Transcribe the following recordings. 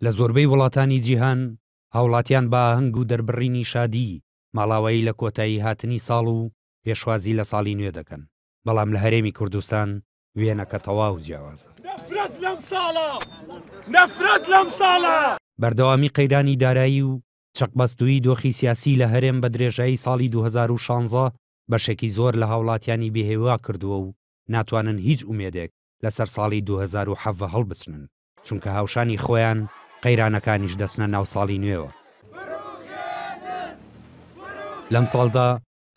لە زۆربەی وڵاتانی جیهان هاوڵاتیان بە ئاهەنگ و دەربڕینی شادی ماڵاوایی لە کۆتایی هاتنی ساڵ و پێشوازی لە ساڵی نوێ دەکەن، بەڵام لە هەرێمی کوردستان وێنەکە تەواو جیاوازە. نەفرەت لەم ساڵە! نەفرەت لەم ساڵە! بەردەوامی قەیرانی دارایی و چەقبەستوویی دۆخی سیاسی لە هەرێم بە درێژایی ساڵی 2016 بەشێکی زۆر لە هاوڵاتیانی بێهیوا کردووە و ناتوانن هیچ ئومێدێک لەسەر ساڵی 2017 هەڵبچنن، چونکە هاوشانی خۆیان قەیرانەکانیش دەچنە ناو ساڵی نوێوە. لەمساڵدا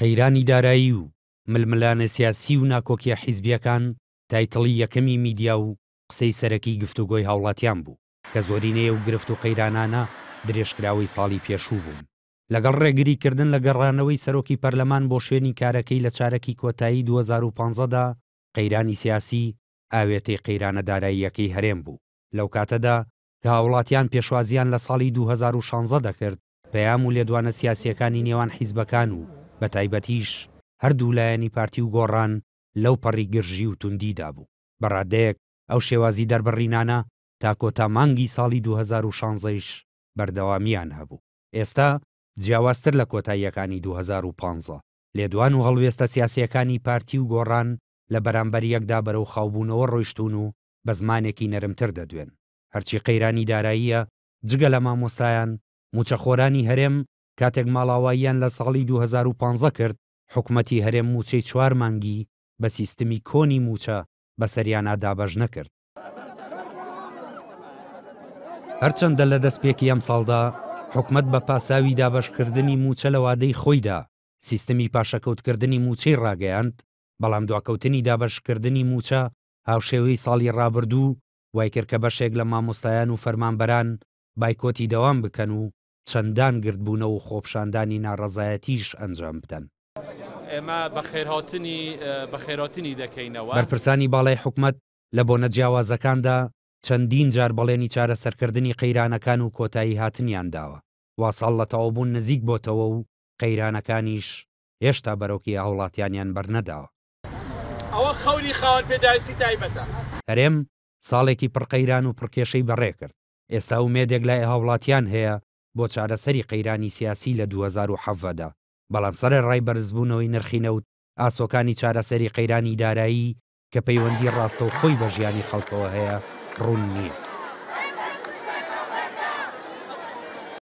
قەیرانی دارایی و ململانێ سیاسی و ناکۆکیە حیزبیەکان تایتڵی یەکەمی میدیا و قسەی سەرەکی گفتوگۆی هاوڵاتیان بوو، کە زۆرینەی ئەو گرفت و قەیرانانە درێژکراوەی ساڵی پێشوو بوون. لەگەڵ ڕێگریکردن لە گەڕانەوەی سەرۆکی پەرلەمان بۆ شوێنی کارەکەی لە چارەکی کۆتایی 2015 دا، قەیرانی سیاسی ئاوێتەی قەیرانە داراییەکەی هەرێم بوو. لەو کاتەدا کە هاوڵاتیان پێشوازییان لە ساڵی 2016 دەکرد، پەیام و لێدوانە سیاسییەکانی نێوان حیزبەکان و بەتایبەتیش هەردوو لایەنی پارتی و گۆڕان لەو پەڕی گرژی و توندیدا بوو. بە ڕادەیەک ئەو شێوازی دەربڕینانە تا کۆتا مانگی ساڵی 2016 یش بەردەوامییان هەبوو. ئێستا جیاوازتر لە کۆتاییەکانی 2015، لێدوان و هەڵوێستە سیاسییەکانی پارتی و گۆڕان لە بەرامبەر یەکدا بەرەو خاوبوونەوە ڕۆیشتوون و بە زمانێکی نەرمتر دەدوێن. هەرچی قەیرانی داراییە، جگە لە مامۆستایان، مووچەخۆرانی هەرێم کاتێک ماڵاواییان لە ساڵی 2015 کرد، حکومەتی هەرێم مووچەی چوار مانگی بە سیستمی کۆنی مووچە بەسەریانا دابەش نەکرد. هەرچەندە لە دەستپێکی ئەمساڵدا حکومەت بە پاساوی دابەشکردنی مووچە لە وادەی خۆیدا سیستمی پاشەکەوتکردنی مووچەی ڕاگەیاند، بەڵام دواکەوتنی دابەشکردنی مووچە هاوشێوەی ساڵی ڕابردوو وایکرد کە بەشێک لە مامۆستایان و فەرمانبەران بایکۆتی دەوام بکەن و چەندان گردبوونەوە و خۆپشاندانی ناڕەزایەتیش ئەنجام بدەن. ئێمە بەخێرهاتنی بەخێرهاتنی دەکەینەوە. بەرپرسانی باڵای حکومەت لە بۆنە جیاوازەکاندا چەندین جار بەڵێنی چارەسەرکردنی قەیرانەکان و کۆتایی هاتنیان داوە، وا ساڵ لە تەواوبوون نزیک بۆتەوە و قەیرانەکانیش هێشتا بەرۆکی هاوڵاتیانیان بەرنەداوە. ئەوە خەونی خاوەن پێداویستی تایبەتە. هەرێم ساڵێکی پڕ قەیران و پڕ کێشەی بەڕێکرد، ئێستا ئومێدێک لای هاوڵاتیان هەیە بۆ چارەسەری قەیرانی سیاسی لە 2017 دا، بەڵام سەرەڕای بەرزبوونەوەی نرخی نەوت، ئاسۆکانی چارەسەری قەیرانی دارایی کە پەیوەندی ڕاستەوخۆی بە ژیانی خەڵکەوە هەیە، ڕوون نییە.